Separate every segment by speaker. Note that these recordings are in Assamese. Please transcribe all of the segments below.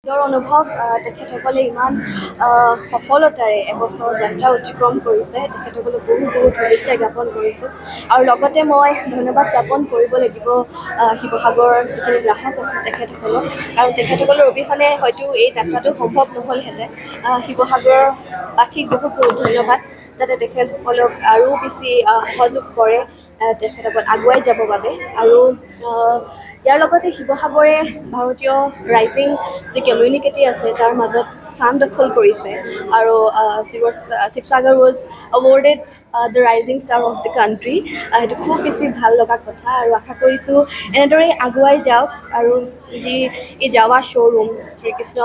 Speaker 1: সুন্দৰ অনুভৱ। তেখেতসকলে ইমান সফলতাৰে এবছৰ যাত্ৰা অতিক্ৰম কৰিছে। তেখেতসকলক বহুত বহুত শুভেচ্ছা জ্ঞাপন কৰিছোঁ আৰু লগতে মই ধন্যবাদ জ্ঞাপন কৰিব লাগিব শিৱসাগৰৰ যিখিনি গ্ৰাহক আছে তেখেতসকলক, কাৰণ তেখেতসকলৰ অবিহনে হয়তো এই যাত্ৰাটো সম্ভৱ নহ'লহেঁতেন। শিৱসাগৰবাসীক বহুত বহুত ধন্যবাদ, যাতে তেখেতসকলক আৰু বেছি সহযোগ কৰে তেখেতসকল আগুৱাই যাবৰ বাবে। আৰু ইয়াৰ লগতে শিৱসাগৰে ভাৰতীয় ৰাইজিং যি কমিউনিটি আছে, তাৰ মাজত স্থান দখল কৰিছে আৰু Sivasagar was awarded the rising star of the country। সেইটো খুব বেছি ভাল লগা কথা আৰু আশা কৰিছোঁ এনেদৰেই আগুৱাই যাওক। আৰু যি এই জাৱা শ্ব'ৰুম, শ্ৰীকৃষ্ণ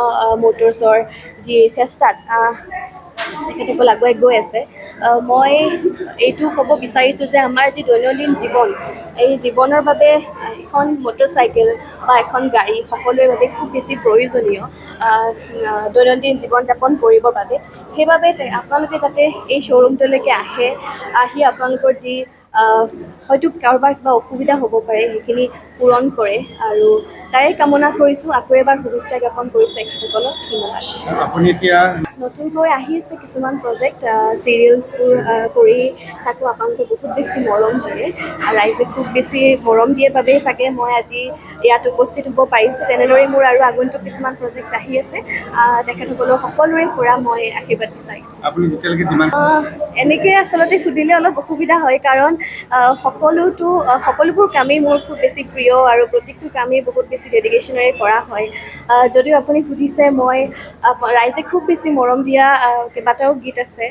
Speaker 1: মটৰ্ছৰ যি চেষ্টাত তেখেতসকল আগুৱাই গৈ আছে, মই এইটো ক'ব বিচাৰিছোঁ যে আমাৰ যি দৈনন্দিন জীৱন, এই জীৱনৰ বাবে এখন মটৰচাইকেল বা এখন গাড়ী সকলোৰে বাবে খুব বেছি প্ৰয়োজনীয় আহ, আহ, দৈনন্দিন জীৱন যাপন কৰিবৰ বাবে। সেইবাবে আপোনালোকে যাতে এই শ্ব'ৰুমটোলৈকে আহে, আহি আপোনালোকৰ যি হয়তো কাৰোবাৰ কিবা অসুবিধা হ'ব পাৰে, সেইখিনি পূৰণ কৰে আৰু তাৰে কামনা কৰিছোঁ। আকৌ এবাৰ শুভেচ্ছা জ্ঞাপন কৰিছোঁ এখেতসকলক। ধন্যবাদ।
Speaker 2: আপুনি এতিয়া
Speaker 1: নতুনকৈ আহি আছে কিছুমান প্ৰজেক্ট, চিৰিয়েলছবোৰ কৰি থাকোঁ। আপোনালোকে বহুত বেছি মৰম দিয়ে আৰু ৰাইজে খুব বেছি মৰম দিয়ে বাবেই চাগে মই আজি ইয়াত উপস্থিত হ'ব পাৰিছোঁ। তেনেদৰে মোৰ আৰু আগন্তুক কিছুমান প্ৰজেক্ট আহি আছে। তেখেতসকলৰ সকলোৰে পৰা মই আশীৰ্বাদ বিচাৰিছোঁ।
Speaker 2: আপুনি যেতিয়ালৈকে যিমান
Speaker 1: এনেকৈ আচলতে সুধিলে অলপ অসুবিধা হয়, কাৰণ সকলোবোৰ কামেই মোৰ খুব বেছি প্ৰিয় আৰু প্ৰত্যেকটো কামেই বহুত বেছি ডেডিকেশ্যনেৰে কৰা হয়। যদিও আপুনি সুধিছে, মই ৰাইজে খুব বেছি মৰম দিয়া কেইবাটাও গীত আছে।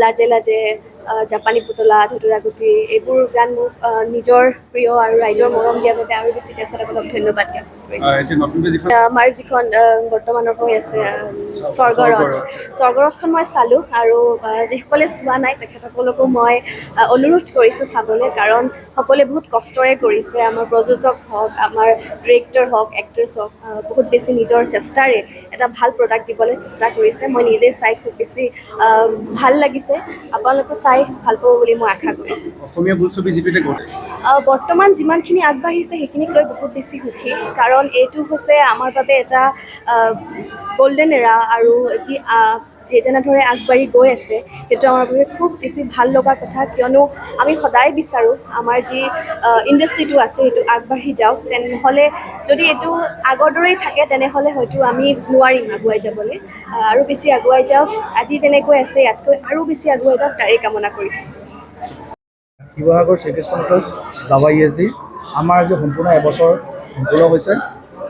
Speaker 1: লাজে লাজে, জাপানী পুতলা, ধুতুৰা গুটি, এইবোৰ গান মোৰ নিজৰ প্ৰিয় আৰু ৰাইজৰ মৰম দিয়াৰ বাবে আৰু বেছি তেখেতসকলক ধন্যবাদ জ্ঞাপন কৰিছোঁ।
Speaker 2: এতিয়া নতুনকৈ যিখন
Speaker 1: আমাৰ যিখন বৰ্তমানৰ হৈ আছে স্বৰ্গৰথ, স্বৰ্গৰথখন মই চালোঁ আৰু যিসকলে চোৱা নাই, তেখেতসকলকো মই অনুৰোধ কৰিছোঁ চাবলৈ, কাৰণ সকলোৱে বহুত কষ্টৰে কৰিছে। আমাৰ প্ৰযোজক হওক, আমাৰ ডিৰেক্টৰ হওক, এক্ট্ৰেছ হওক, বহুত বেছি নিজৰ চেষ্টাৰে এটা ভাল প্ৰডাক্ট দিবলৈ চেষ্টা কৰিছে। মই নিজে চাই খুব বেছি ভাল লাগিছে। আপোনালোকে চাই ভাল পাব বুলি মই আশা কৰিছোঁ।
Speaker 2: অসমীয়া বোলছবি যিটো এতিয়া
Speaker 1: বৰ্তমান যিমানখিনি আগবাঢ়িছে, সেইখিনিক লৈ বহুত বেছি সুখী, কাৰণ এইটো হৈছে আমাৰ বাবে এটা গল্ডেন এৰা আৰু যি তেনেদৰে আগবাঢ়ি গৈ আছে, সেইটো আমাৰ বাবে খুব বেছি ভাল লগা কথা, কিয়নো আমি সদায় বিচাৰোঁ আমাৰ যি ইণ্ডাষ্ট্ৰিটো আছে, সেইটো আগবাঢ়ি যাওক। তেনেহ'লে যদি এইটো আগৰ দৰেই থাকে, তেনেহ'লে হয়তো আমি নোৱাৰিম আগুৱাই যাবলৈ। আৰু বেছি আগুৱাই যাওক, আজি যেনেকৈ আছে ইয়াতকৈ আৰু বেছি আগুৱাই যাওক, তাৰেই কামনা কৰিছোঁ।
Speaker 3: শিৱসাগৰ শ্ৰীকৃষ্ণ মটৰ্ছ জাৱা ইএছডি আমাৰ আজি সম্পূৰ্ণ এবছৰ সম্পূৰ্ণ হৈছে।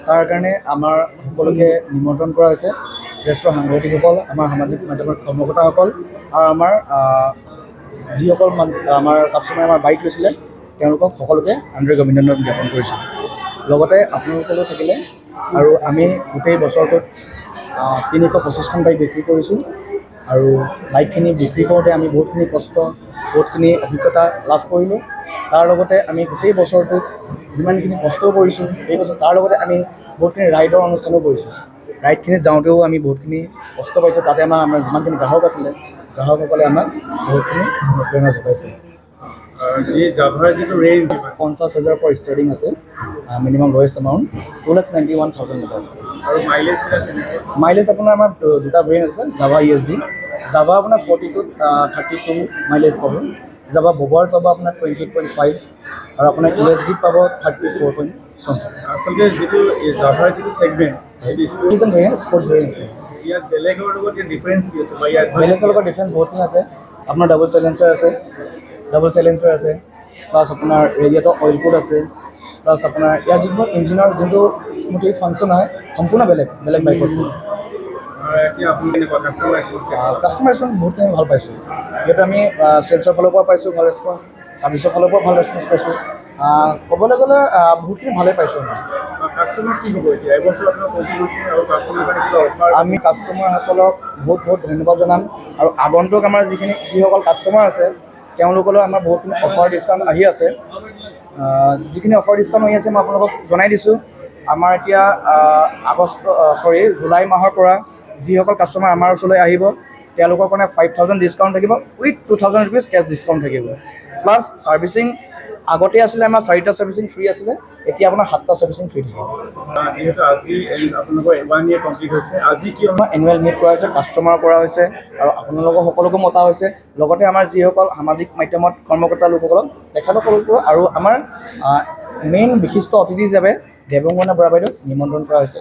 Speaker 3: তাৰ কাৰণে আমাৰ সকলোকে নিমন্ত্ৰণ কৰা হৈছে, জ্যেষ্ঠ সাংবাদিকসকল, আমাৰ সামাজিক মাধ্যমৰ কৰ্মকৰ্তাসকল আৰু আমাৰ যিসকল আমাৰ কাষ্টমাৰে আমাৰ বাইক লৈছিলে, তেওঁলোকক সকলোকে আন্তৰিক অভিনন্দন জ্ঞাপন কৰিছোঁ। লগতে আপোনালোকলৈও থাকিলে। আৰু আমি গোটেই বছৰটোত 325খন বাইক বিক্ৰী কৰিছোঁ আৰু বাইকখিনি বিক্ৰী কৰোঁতে আমি বহুতখিনি কষ্ট, বহুতখিনি অভিজ্ঞতা লাভ কৰিলোঁ। তাৰ লগতে আমি গোটেই বছৰটোত যিমানখিনি কষ্টও কৰিছোঁ এই বছৰ, তাৰ লগতে আমি বহুতখিনি ৰাইডৰ অনুষ্ঠানো কৰিছোঁ। ৰাইডখিনিত যাওঁতেও আমি বহুতখিনি কষ্ট পাইছোঁ। তাতে আমাৰ যিমানখিনি গ্ৰাহক আছিলে, গ্ৰাহকসকলে আমাক বহুতখিনি অনুপ্ৰেৰণা যোগাইছে।
Speaker 2: যি জাভাৰ যিটো ৰেঞ্জ?
Speaker 3: 50,000ৰ পৰা ষ্টাৰ্টিং আছে। মিনিমাম লয়েষ্ট এমাউণ্ট 2,91,000লৈকে আছে।
Speaker 2: আৰু মাইলেজবিলাক কেনেকুৱা?
Speaker 3: মাইলেজ আপোনাৰ আমাৰ দুটা ভেৰিয়েণ্ট আছে জাভা ইএছডি। জাভা আপোনাৰ 42ত 32 মাইলেজ পাব, জাভা ববাৰত পাব আপোনাৰ 28.5 আৰু আপোনাৰ ইএছডিত পাব 34 পইণ্ট চামথিং।
Speaker 2: আচলতে যিটো এই জাভাৰ যিটো ছেগমেণ্ট, সেইটো স্পৰ্টছ
Speaker 3: ভেৰিয়েণ্ট, স্পৰ্টছ ভেৰিয়েণ্ট আছে।
Speaker 2: ইয়াত বেলেগৰ লগত ইয়াত ডিফাৰেঞ্চ কি আছে বা ইয়াত
Speaker 3: বেলেগৰ লগত ডিফাৰেঞ্চ বহুতখিনি আছে। আপোনাৰ ডাবল চাইলেঞ্চাৰ আছে, ডাবল চাইলেঞ্চাৰ আছে, প্লাছ আপোনাৰ ৰেডিয়েটৰ অইল কুল আছে, প্লাছ আপোনাৰ ইয়াৰ যোনটো ইঞ্জিনৰ যোনটো স্মুথলি ফাংচন হয়, সম্পূৰ্ণ বেলেগ বেলেগ বাইকত।
Speaker 2: আৰু এতিয়া আপুনি কেনেকুৱা কাষ্টমাৰ ৰেচপন্স?
Speaker 3: কাষ্টমাৰ ৰেচপঞ্চ বহুতখিনি ভাল পাইছোঁ, যিহেতু আমি চেলছৰ ফালৰ পৰা পাইছোঁ ভাল ৰেচপঞ্চ, ছাৰ্ভিচৰ ফালৰ পৰা ভাল ৰেচপঞ্চ পাইছোঁ। ক'বলৈ গ'লে বহুতখিনি ভালেই পাইছোঁ আমি।
Speaker 2: কাষ্টমাৰ কি হ'ব এতিয়া? এবছৰ আপোনাৰ কমপ্লিট হৈছে আৰু কাষ্টমাৰ কাৰণে কিবা অফাৰ?
Speaker 3: আমি কাষ্টমাৰসকলক বহুত বহুত ধন্যবাদ জনাম আৰু আগন্তুক আমাৰ যিসকল কাষ্টমাৰ আছে, তেওঁলোকলৈও আমাৰ বহুতখিনি অফাৰ ডিছকাউণ্ট আহি আছে। যিখিনি অফাৰ ডিছকাউণ্ট আহি আছে, মই আপোনালোকক জনাই দিছোঁ। আমাৰ এতিয়া আগষ্ট, চৰি, জুলাই মাহৰ পৰা যিসকল কাষ্টমাৰ আমাৰ ওচৰলৈ আহিব, তেওঁলোকৰ কাৰণে 5,000 ডিছকাউণ্ট থাকিব, with ₹2,000 cash discount থাকিব, প্লাছ ছাৰ্ভিচিং আগতে আছিলে আমাৰ চাৰিটা ছাৰ্ভিচিং ফ্ৰী আছিলে, এতিয়া আপোনাৰ সাতটা ছাৰ্ভিচিং ফ্ৰী থাকিব।
Speaker 2: যিহেতু আজি এই আপোনালোকৰ ওৱান ইয়েৰ কমপ্লিট হৈছে, আজি কি
Speaker 3: আমাৰ এনুৱেল মিট কৰা হৈছে, কাষ্টমাৰ কৰা হৈছে আৰু আপোনালোকক সকলোকো মতা হৈছে। লগতে আমাৰ যিসকল সামাজিক মাধ্যমত কৰ্মকৰ্তা লোকসকলক, তেখেতসকলকো আৰু আমাৰ মেইন বিশিষ্ট অতিথি হিচাপে দেৱংগনা বৰা বাইদেউক নিমন্ত্ৰণ কৰা হৈছে।